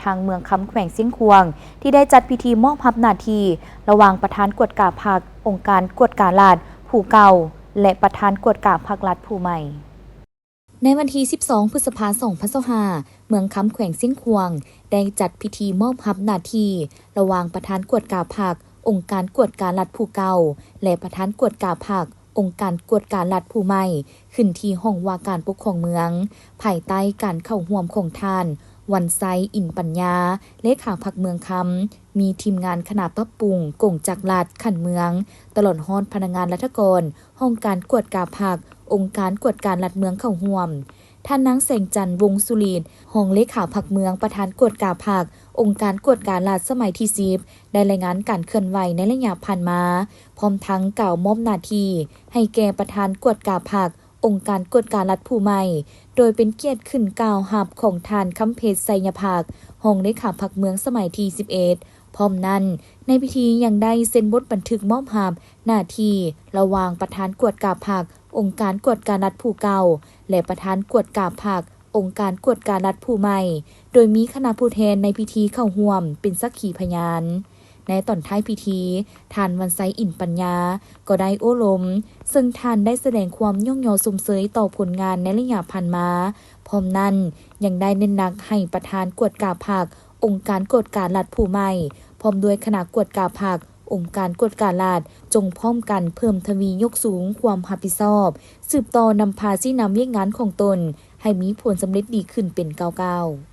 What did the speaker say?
ທາງເມືອງຄຳ ແຂວງຊຽງຂວາງ ທີ່ໄດ້ຈັດພິທີມອບຮັບໜ້າທີ່ລະຫວ່າງປະທານກວດກາພັກ, ອົງການກວດກາລັດຜູ້ເກົ່າ ແລະ ປະທານກວດກາພັກລັດຜູ້ໃໝ່. ໃນວັນທີສິບສອງ ພຶດສະພາ ສອງພັນຊາວຫ້າ ເມືອງຄຳ ແຂວງຊຽງຂວາງ ໄດ້ຈັດພິທີມອບຮັບໜ້າທີ່ລະຫວ່າງປະທານກວດກາພັກ, ອົງການກວດກາລັດຜູ້ເກົ່າ ແລະ ປະທານກວດກາພັກ, ອົງການກວດກາລັດຜູ້ໃໝ່ ຂຶ້ນທີ່ຫ້ອງວ່າການປົກຄອງເມືອງ, ພາຍໃຕ້ການເຂົ້າຮ່ວມຂອງທ່ານ ວັນໄຊ ອິນປັນຍາ ເລຂາພັກເມືອງຄຳ, ມີທີມງານຄະນະປັບປຸງກົງຈັກລັດຂັ້ນເມືອງ, ຕະຫຼອດຮອດພະນັກງານລັດຖະກອນ, ຫ້ອງການກວດກາພັກ, ອົງການກວດກາລັດເມືອງເຂົ້າຮ່ວມ. ທ່ານນາງ ແສງຈັນ ວົງສຸລິດ ຮອງເລຂາພັກເມືອງ, ປະທານກວດກາພັກ, ອົງການກວດກາລັດສະໄໝທີສິບ ໄດ້ລາຍງານການເຄື່ອນໄຫວໃນໄລຍະຜ່ານມາ, ພ້ອມທັງກ່າວມອບໜ້າທີ່ໃຫ້ແກ່ປະທານກວດກາພັກ, ອົງການກວດກາລັດຜູ້ໃໝ່, ໂດຍເປັນກຽດຂຶ້ນກ່າວຮັບຂອງທ່ານ ຄຳເພັດ ໄຊຍະພັກ ຮອງເລຂາພັກເມືອງສະໄໝທີສິບເອັດ. ພ້ອມນັ້ນ, ໃນພິທີຍັງໄດ້ເຊັນບົດບັນທຶກມອບຮັບໜ້າທີ່ລະຫວ່າງປະທານກວດກາພັກ, ອົງການກວດກາລັດຜູ້ເກົ່າ ແລະ ປະທານກວດກາພັກ, ອົງການກວດກາລັດຜູ້ໃໝ່, ໂດຍມີຄະນະຜູ້ແທນໃນພິທີເຂົ້າຮ່ວມເປັນສັກຂີພະຍານ. ໃນຕອນທ້າຍພິທີ, ທ່ານ ວັນໄຊ ອິນປັນຍາ ກໍໄດ້ໂອ້ລົມ, ເຊິ່ງທ່ານໄດ້ສະແດງຄວາມຍ້ອງຍໍຊົມເຊີຍຕໍ່ຜົນງານໃນໄລຍະຜ່ານມາ. ພ້ອມນັ້ນ, ຍັງໄດ້ເນັ້ນໜັກໃຫ້ປະທານກວດກາພັກ, ອົງການກວດກາລັດຜູ້ໃໝ່, ພ້ອມດ້ວຍຄະນະກວດກາພັກ, ອົງການກວດກາລັດ, ຈົ່ງພ້ອມກັນເພີ່ມທະວີຍົກສູງຄວາມຮັບຜິດຊອບ, ສືບຕໍ່ນຳພາຊີ້ນຳວຽກງານຂອງຕົນໃຫ້ມີຜົນສຳເລັດດີຂຶ້ນເປັນກ້າວໆ.